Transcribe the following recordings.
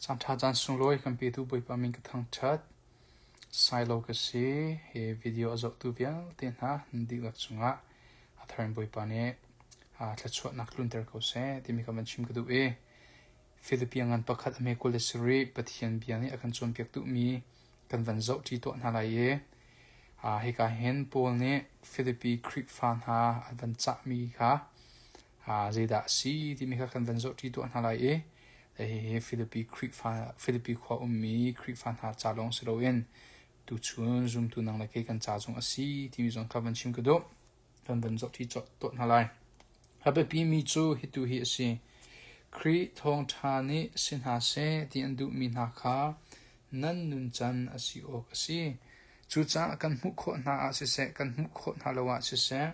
Caanṭha caan sunglawi kan petu Bawipa min ka thangṭhat. Sailo ka si. Hi video a zohtu vialte hna nan dihlak cungah a thar in Bawipa nih thluachuahnak tlunter ko seh timi ka van chim ka duh i Philippi ngan pakhat a hme 27 Pathian bia nih a kan cawnpiak duhmi kan van zohṭi tuah hna lai i hika hin Paul nih Philippi Khrihfa hna a van cahmi kha zeidah a si timi kha kan van zohṭi tuah hna lai i hihi Philippi Khrihfa Philippi khua ummi Khrihfa hna ca lawng si loin tuchun zumtu nang le kei kan ca zong a si timi zong kha van chim ka duh. Kan van zohṭi tuah hna lai. A biapimi cu hitu hi a si. Khrih thawngṭha nih si hna seh ti an duhmi hna kha nan nuncan a si awk a si. Cucaah kan hmuh khawh hna ah siseh, kan hmuh khawh hna lo ah siseh,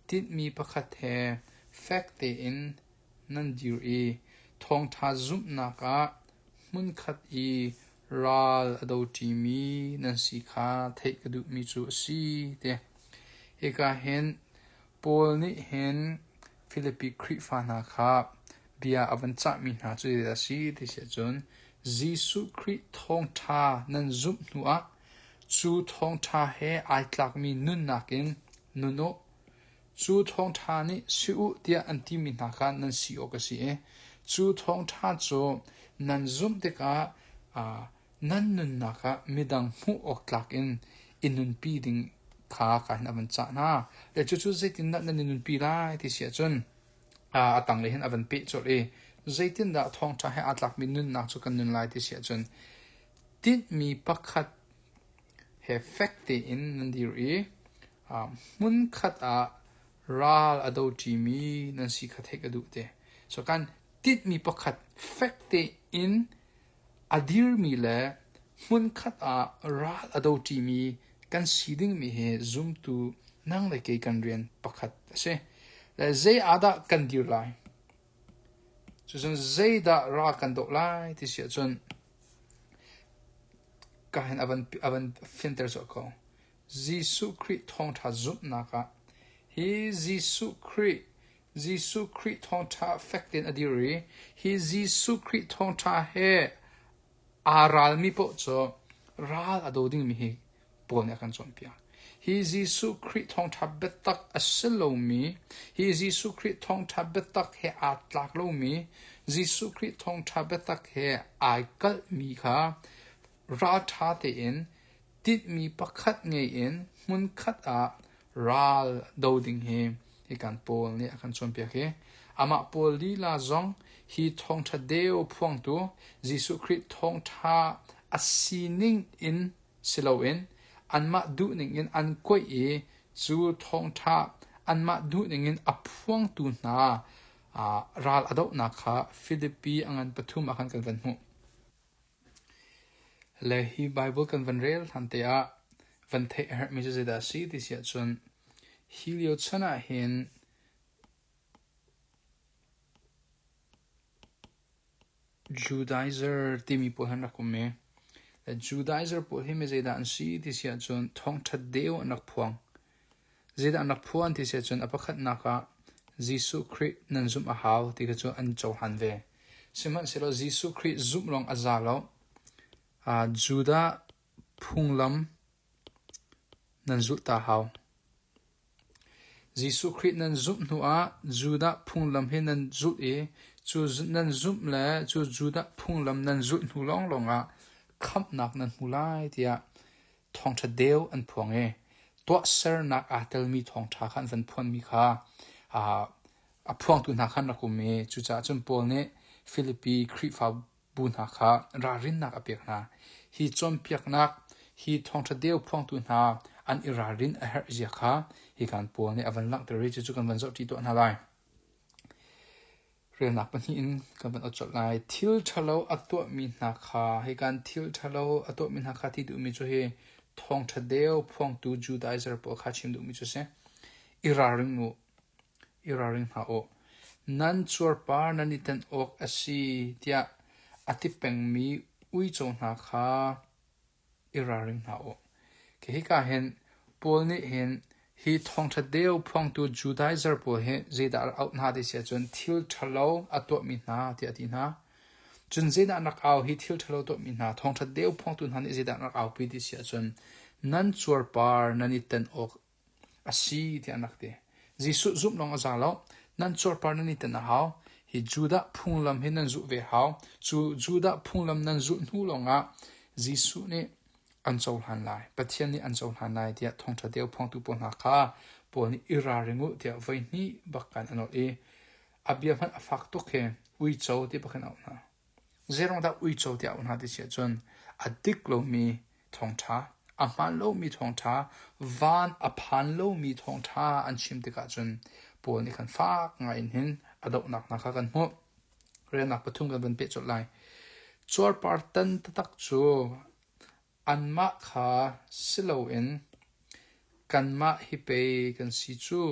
tinhmi pakhat he fek tein nan dir i thawngṭha zumhnak ah hmunkhat i ral a doṭimi nan si kha theih ka duhmi cu a si ti. Hika hin Paul nih hin Filipi Khrihfa hna kha bia a van cahmi hna cu zeidah a si ti si ahcun Jesuh Khrih thawngṭha nan zumh hnuah cu thawngṭha he ai tlakmi nunnak in nun u. Cu thawngṭha nih si u tiah an timi hna kha nan si awk a si i cu thawngṭha cu nan zumh tikah nan nunnak ah midang hmuh awk tlak in i nunpi ding kha ka hin a van cah hna. Le cucu zeitindah nan i nunpi lai ti si ahcun a tanglei hin a van peh colh i zeitindah thawngṭha he aa tlakmi nunnak cu kan nun lai ti si ahcun tinhmi pakhat he fek tein nan dir i hmunkhat ah ral a doṭimi nan si kha theih ka duh te. So kan tinhmi pakhat fek tein a dirmi le hmunkhat ah ral a doṭimi kan si dingmi hi zumtu nang le kei kan rian pakhat a si. Le zei ah dah kan dir lai? Cucun zeidah ral kan doh lai ti si ahcun ka hin a van fianter colh ko. Jesuh Khrih thawngṭha zumhnak ah hi Jesuh Khrih Jesuh Khrih thawngṭha fek tein a dir i hi Jesuh Khrih thawngṭha he aa ralmi paoh cu ral a do dingmi hi Paul nih a kan cawnpiak. Hi Jesuh Khrih thawngṭha biatak a si lomi, hi Jesuh Khrih thawngṭha biatak he aa tlak lomi, Jesuh Khrih thawngṭha biatak he ai kalhmi kha ralṭha tein tinhmi pakhat ngei in hmunkhat ah ral do ding hi hikan Paul nih a kan cawnpiak hi. Amah Paul lila zong hi thawngṭha deu phuangtu Jesuh Khrih thawngṭha a sining in si loin anmah duhning in an kuaih i cu thawngṭha anmah duhning in a phuangtu hna ral a dohnak kha Filipi a ngan pathum ah khan kan van hmuh. Le hi Baibal kan van rel hlan te ah van theih a herhmi cu zeidah a si ti si ahcun hi lio chan ah hin Judaizer timi pawl an rak um i Judaizer pawl hi mi zeidah an si ti si ahcun thawngṭha deu an rak phuang. Zeidah an rak phuan ti si ahcun a pakhatnak ah Jesuh Khrih nan zumh a hau ti kha cu an cohlan ve. Sihmanhsehlaw Jesuh Khrih zumh lawng a za lo. Judah phunglam nan zulh ta hau. Jesuh Khrih nan zumh hnuah Judah phunglam hi nan zulh i cu nan zumh le cu Judah phunglam nan zulh hnu lawnglawng ah khamhnak nan hmu lai tiah thawngṭha deu an phuang i tuahsernak aa telmi thawngṭha kha an van phuanmi kha a phuangtu hna kha an rak um i cucaah cun Paul nih Filipi Khrihfabu hna kha ralrinnak a pek hna. Hi cawnpiaknak, hi thawngṭha deu phuangtu hna an i ralrin a herh zia kha hikan Paul nih a van langhter i cucu kan van zohṭi tuah hna lai. Relnak pahnih in kan van ot colh lai. Thil ṭhalo a tuahmi hna kha hikan thil ṭhalo a tuahmi hna kha ti duhmi cu hi thawngṭha deu phuangtu Judaizer pawl kha chim duhmi cu a si. I ralring u. I ralring hna u. Nan cuarpar nan i tenh awk a si tiah a ti pengmi uico hna kha i ralring hna u. Hika hin Paul nih hin hi thawngṭha deu phuangtu Judaizer pawl hi zeidah a auh hna ti si ahcun thil ṭhalo a tuahmi hna tiah a ti hna. Cun zeidah an rak au hi thil ṭhalo tuahmi hna thawngṭha deu phuangtu hna nih zeidah an rak aupi ti si ahcun nan cuarpar nan i tan awk a si tiah an rak ti. Jesuh zumh lawng a za lo. Nan cuarpar nan i tan a hau. Hi Judah phunglam hi nan zulh ve hau. Cu Judah phunglam nan zulh hnu lawngah Jesuh nih an cohlan lai. Pathian nih an cohlan lai tiah thawngṭha deu phuangtu pawl hna kha Paul nih i ralring u tiah voihnih bak kan a nolh i a bia hmanh a fak tuk hi uico ti bak in a auh hna. Zeiruang dah uico tiah a auh hna ti si ahcun a dik lomi thawngṭha, a hmaan lomi thawngṭha, van a phan lomi thawngṭha an chim tikah cun Paul nih khan fak ngai in hin a dohnak hna kha kan hmuh. Relnak pathum kan van peh colh lai. Cuarpar tan taktak cu anmah kha si loin kanmah hi pei kan si cu.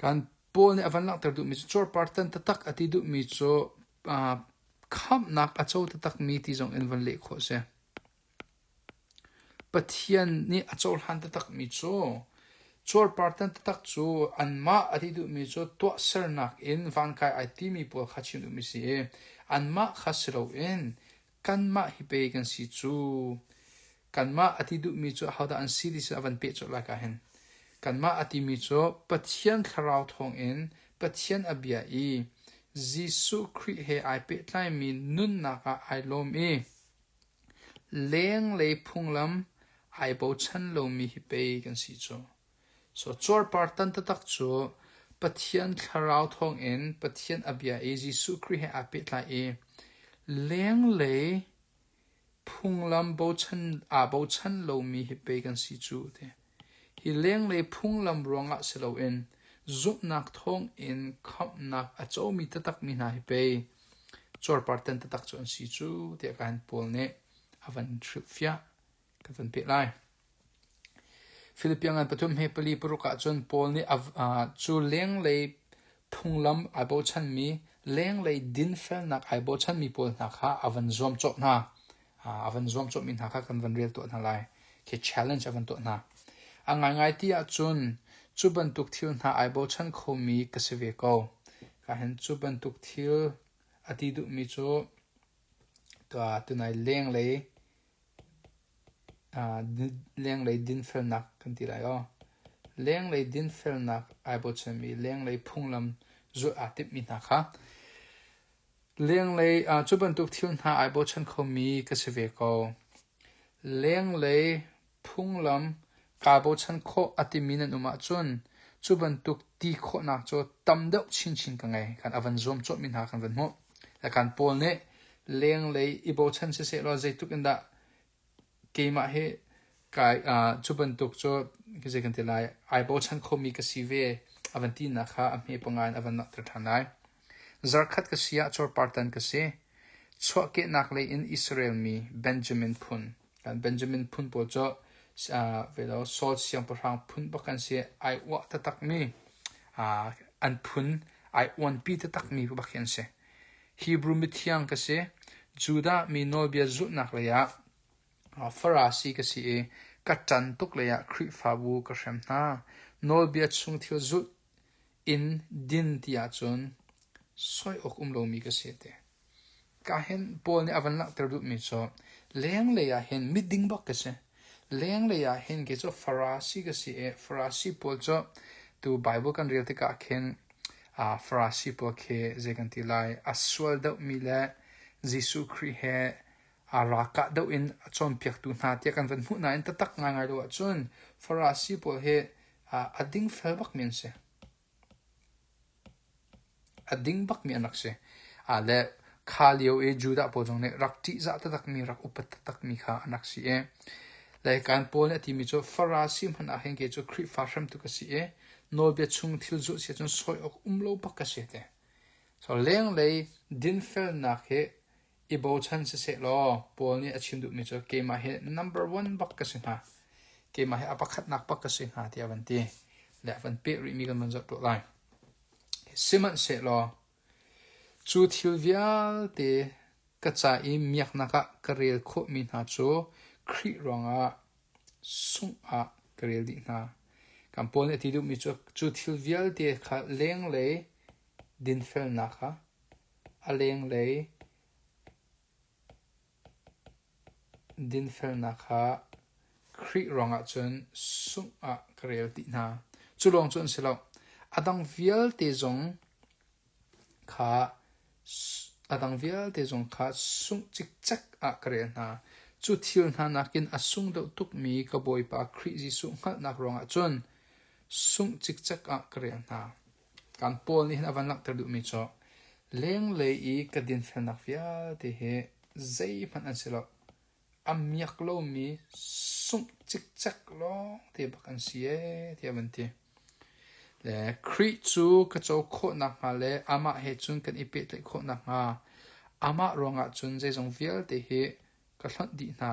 Kan Paul nih a van langhter duhmi cu cuarpar tan taktak a ti duhmi cu khamhnak a co taktakmi ti zong in van leh khawh a si. Pathian nih a cohlan taktakmi cu cuarpar tan taktak cu anmah a ti duhmi cu tuahsernak in vankai ai timi pawl kha chim duhmi si i anmah kha si loin kanmah hi pei kan si cu. Kanmah a ti duhmi cu ahodah an si ti cu a van peh colh lai ka hin. Kanmah a timi cu Pathian thlarau thawngin Pathian a bia i Jesuh Khrih he ai pehtlaimi nunnak ah ai lawm i Lenglei phunglam ai bochan lomi hi pei kan si cu. So cuarpar tan taktak cu Pathian thlarau thawngin Pathian a bia i Jesuh Khrih he aa pehtlai i lenglei phunglam bochan aa bochan lomi hi pei kan si cu ti. Hi lenglei phunglam ruangah si loin zumhnak thawngin khamhnak a comi taktakmi hna hi pei cuarpar tan taktak cu an si cu tiah ka han Paul nih a van hrilhfiah ka van peh lai. Philippian ngan pathum he pali paruk ah cun Paul nih cu lenglei phunglam ai bochanmi lenglei dinfelnak ai bochanmi pawl hna kha a van zuamcawh hna. A van zuamcawhmi hna kha kan van rel tuah hna lai. Khi challenge a van tuah hna. A ngaingai ti ahcun cu bantuk thil hna ai bochan khomi ka si ve ko. Ka hin cu bantuk thil a ti duhmi cu tunai lenglei lenglei dinfelnak kan ti lai aw. Lenglei dinfelnak ai bochanmi lenglei phunglam zulh aa timhmi hna kha lenglei cu bantuk thil hna ai bochan khomi ka si ve ko. Lenglei phunglam kaa bochan khawh a timi nan um ahcun cu bantuk ti khawhnak cu tam deuh chinchin ka ngei. Kan a van zuamcawhmi hna kan van hmuh. Le kan Paul nih lenglei i bochan siseh law zeitluk in dah keimah hi kai cu bantuk cu zei kan ti lai ai bochan khomi ka si ve a van tinak kha a hme panga in a van langhter ṭhan lai. Zarkhat ka si ah cuarpartan ka si. Chuahkehnak lei in Israel mi Benjamin phun. Kan Benjamin phun pawl cu velo Saul siangpahrang phun bak an si. Ai uah taktakmi an phun ai uanpi taktakmi bak hi an si. Hebrew mithiang ka si. Judah mi nawlbia zulhnak lei ah Farasi ka si i ka ṭan tuk lei ah Khrihfabu ka hrem hna. Nawlbia chung thil zulh in din ti ahcun soi awk um lomi ka si te. Ka hin Paul nih a van langhter duhmi cu lenglei ah hin miding bak ka si. Lenglei ah hin kei cu Farasi ka si i Farasi pawl cu tu Bible kan rel tikah khin Farasi pawl khi zei kan ti lai a sual deuhmi le Jesuh Khrih he aa ralkah deuh in a cawnpiaktu hna tiah kan van hmuh nain taktak ngaingai lo ahcun Farasi pawl hi a dingfel bakmi an si. A ding bakmi an rak si. Le kha lio i Judah pawl zong nih rak ṭihzah taktakmi, rak upat taktakmi kha an rak si i le kan Paul nih a timi cu Farasi hmanh ah hin kei cu Khrihfa hramtu ka si i nawlbia chung thil zulh si ahcun sawi awk um lo bak ka si te. So lenglei dinfelnak hi i bochan siseh law Paul nih a chim duhmi cu keimah hi number one bak ka si hnga. Keimah hi a pakhatnak bak ka si hnga tiah a van ti. Le a van peh rihmi kan van zoh tuah lai. Sihmanhsehlaw cu thil vialte ka ca i miaknak ah ka rel khawhmi hna cu Khrih ruangah sungh ah ka rel dih hna. Kan Paul nih a ti duhmi cu cu thil vialte kha lenglei dinfelnak kha a lenglei dinfelnak kha Khrih ruangah cun sungh ah ka rel dih hna. Cu lawng cu an si lo. A dang vialte zong kha a dang vialte zong kha sungh cikcek ah ka rel hna. Cu thil hna nakin a sung deuh tukmi ka Bawipa Khrih Jesuh hngalhnak ruangah cun sungh cikcek ah ka rel hna. Kan Paul nih hin a van langhter duhmi cu lenglei i ka dinfelnak vialte hi zeihmanh an si lo. A miak lomi sungh cikcek lawngte bak an si ee tiah a van ti. Le Khrih cu ka co khawh nakhnga le amah he cun kan i pehtlaih khawh nakhnga amah ruangah cun zeizong vialte hi ka hlonh dih hna.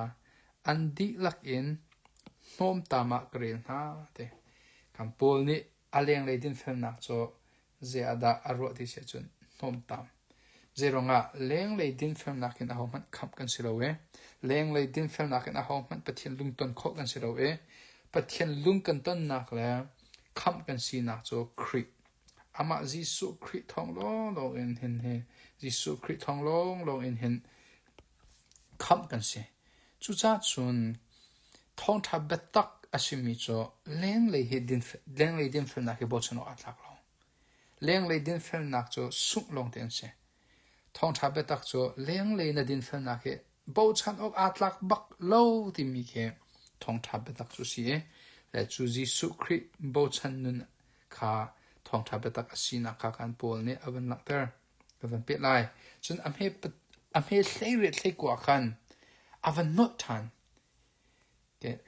An dihlak in hnawmtam ah ka rel hna ti. Kan Paul nih A lenglei dinfelnak cu zei ah dah a ruah ti si ahcun hnawmtam. Zeiruangah lenglei dinfelnak in ahohmanh khamh kan si lo i lenglei dinfelnak in ahohmanh Pathian lungton khawh kan si lo i Pathian lung kan tonnak le khamh kan sinak cu Khrih. Amah Jesuh Khrih thawng lawnglawng in hin hi Jesuh Khrih thawng lawnglawng in hin khamh kan si. Cucaah cun thawngṭha biatak a simi cu lenglei hi lenglei dinfelnak hi bochan awk aa tlak lo. Lenglei dinfelnak cu sungh lawngte an si. Thawngṭha biatak cu lenglei na dinfelnak hi bochan awk aa tlak bak lo timi khi thawngṭha biatak cu a si i le cu Jesuh Khrih bochan nun kha thawngṭha biatak a sinak kha kan Paul nih a van langhter. Ka van peh lai. Cun a hme a hme 18 hlei khan a van nolh ṭhan.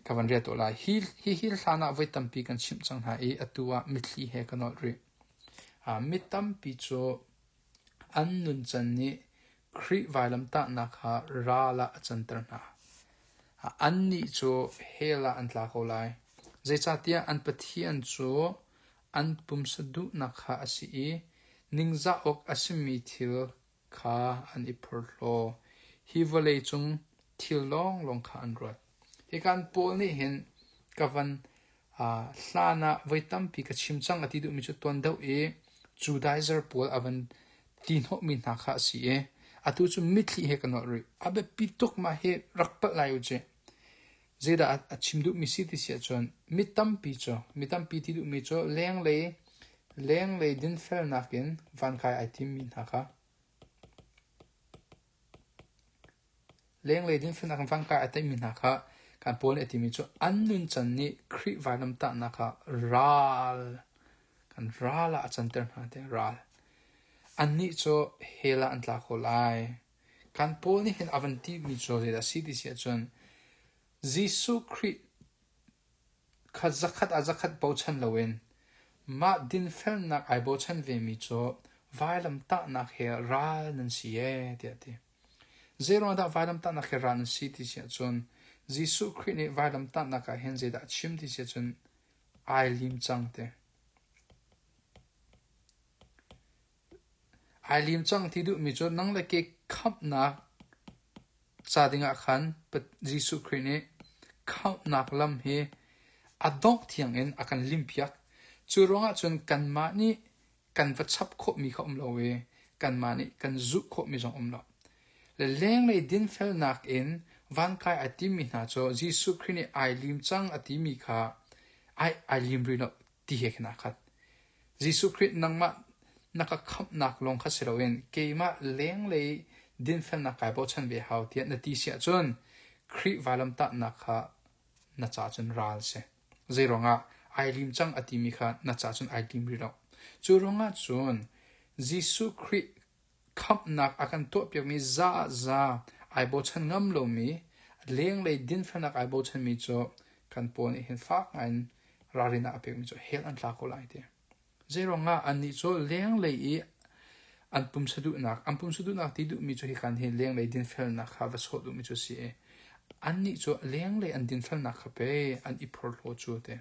Ka van rel tuah lai. Hi hi hi hlan ah voi tampi kan chimh cang hna i atu ah mitthli he ka nolh rih. Mi tampi cu an nuncan nih Khrih vailamtahnak kha ral ah a canter hna. Annih cu hell ah an tla ko lai. Zeicahtiah an Pathian cu an pumsa duhnak kha a si i ningzah awk a simi thil kha an i phorhlaw. Hi vawlei cung thil lawnglawng kha an ruat. Hika Paul nih hin ka van hlan ah voi tampi ka chim cang a ti duhmi cu tuan deuh i Judaizer pawl a van ti hnawhmi hna kha a si i atu cu mitthli he ka nolh rih. A biapi tuk mah hi rak palh lai u cih. Zeidah a chim duhmi si ti si ahcun mi tampi cu mi tampi ti duhmi cu lenglei lenglei dinfelnak in vankai ai timmi hna kha lenglei dinfelnak in vankai ai timmi hna kha kan Paul nih a timi cu an nuncan nih Khrih vailamtahnak kha ral kan ral ah a canter hna ti ral. Annih cu hell ah an tla ko lai. Kan Paul nih hin a van timi cu zeidah a si ti si ahcun Jesuh Khrih kha zakhat ah zakhat bochan loin mah dinfelnak ai bochan vemi cu vailamtahnak he ral nan si ee tiah a ti. Zeiruang dah vailamtahnak he ral nan si ti si ahcun Jesuh Khrih nih vailamtahnak ah hin zeidah a chim ti si ahcun ai lim cang ti. Ai lim cang ti duhmi cu nang le ke khamhnak ca dingah khan Jesuh Khrih nih khamhnak lam hi a dongh tiangin a kan limpiak. Cu ruangah cun kanmah nih kan va chap khawhmi kha um lo i kanmah nih kan zuh khawhmi zong um lo. Le lenglei dinfelnak in vankai ai timmi hna cu Jesuh Khrih nih ai lim cang a timi kha ai ai lim rih lo ti he khin aa khat. Jesuh Khrih nangmah na ka khamhnak lawng kha si loin keimah lenglei dinfelnak kai bochan ve hau tiah na ti si ahcun Khrih vailamtahnak kha na ca cun ral si. Zeiruangah ai lim cang a timi kha na ca cun ai lim rih lo. Cu ruangah cun Jesuh Khrih Khamhnak a kan tuahpiakmi za ah za ai bochan ngam lomi, lenglei dinfelnak ai bochanmi cu kan paw nih hin fak ngaiin ralrin ah a pekmi cu hell an tla ko lai ti. Zeiruangah annih cu lenglei i an pumsa duhnak, an pumsa duhnak ti duhmi cu hikan hi lenglei dinfelnak kha va sawh duhmi cu a si i annih cu lenglei an dinfelnak kha pe an i phorhlaw cu ti.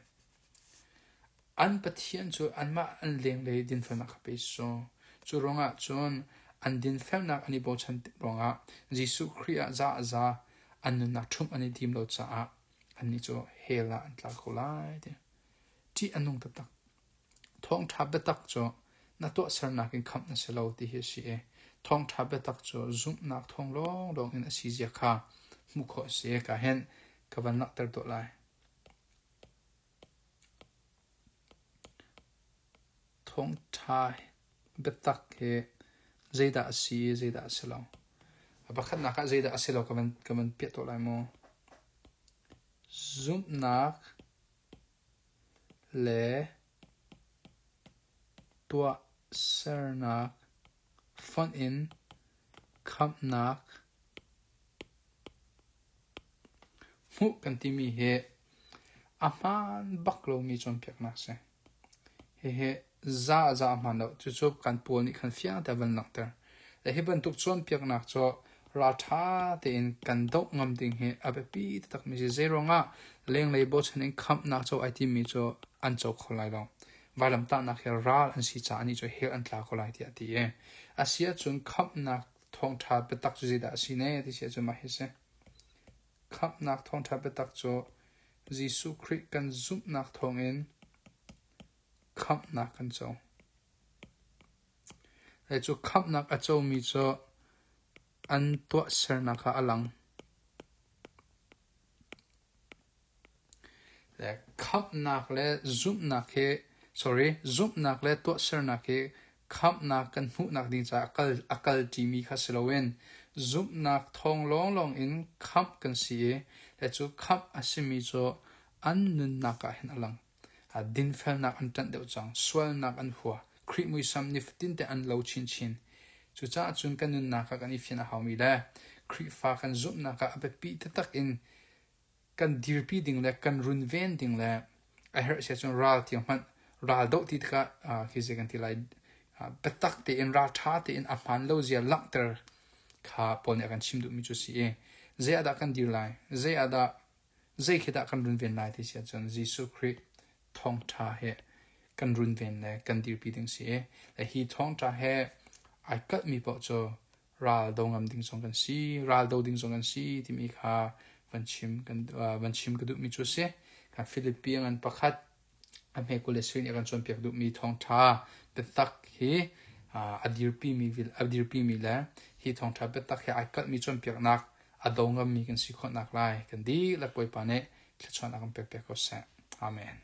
An Pathian cu anmah an lenglei dinfelnak kha pe sawh. Cu ruangah cun an dinfelnak an i bochan ruangah Jesuh Khrih ah za a za an nunnak ṭhumh an i tim lo caah annih cu hell ah an tla kho lai ti. Ṭih a nung taktak. Thawngṭha biatak cu na tuahsernak in khamh na si lo ti hi a si i thawngṭha biatak cu zumhnak thawng lawnglawng in a si zia kha. hmuh khawh a si. Ka hin ka van langhter tuah lai. Thawngṭha biatak hi zeidah a si i zeidah a si lo. A pakhatnak ah zeidah a si lo ka van, ka van piah tuah lai mu. Zumhnak le tuahsernak fonh in khamhnak hmuh kan timi hi a hmaan bak lomi cawnpiaknak a si. Hihi za a za a hmaan lo. Cucu kan pawl nih khan fiang te a van langhter. Le hi bantuk cawnpiaknak cu ralṭha tein kan doh ngam ding hi a biapi taktakmi a si. Zeiruangah lenglei bochan in khamhnak co ai timi cu an co kho lai lo. Vailamtahnak hi ral an si caah anih cu hell an tla ko lai tiah a ti i a si ahcun khamhnak thawngṭha biatak cu zeidah a si ne ti si ahcun mah hi a si. Khamhnak thawngṭha biatak cu Jesuh Khrih kan zumhnak thawngin khamhnak kan co. Le cu khamhnak a comi cu an tuahsernak ah a lang. Le khamhnak le zumhnak hi sorry zumhnak le tuahsernak hi khamhnak kan hmuhnak ding caah a kal ṭimi kha si loin zumhnak thawng lawnglawng in khamh kan si i le cu khamh a simi cu an nunnak ah hin a lang. Dinfelnak an ṭanh deuh cang, sualnak an hua, Khrih muisam nifatin te an lo chinchin. Cucaah cun kan nunnak ah kan i fian a haumi le Khrihfa kan zumhnak ah a biapi taktak in kan dirpi ding le kan runven ding le a herh si ahcun ral tiang hmanh ral doh ti tikah khi zei kan ti lai biatak tein ralṭha tein a hmaan lo zia langhter kha Paul nih a kan chim duhmi cu a si i zei ah dah kan dir lai zei ah dah zei khi dah kan runven lai ti si ahcun Jesuh Khrih thawngṭha he kan runven le kan dirpi ding si i le hi thawngṭha he ai kalhmi paoh cu ral do ngam ding zong kan si, ral do ding zong kan si timi kha van chim kan van chim ka duhmi cu a si. Kan Philippi ngan pakhat a hme 20 le sarih nih a kan cawnpiak duhmi thawngṭha biatak hi a dirpimi a dirpimi le hi thawngṭha biatak he ai kalhmi cawnpiaknak a do ngammi kan si khawh naklai kan dihlak Bawipa nih thluachuahnak kan pekpiak ko seh. Amen.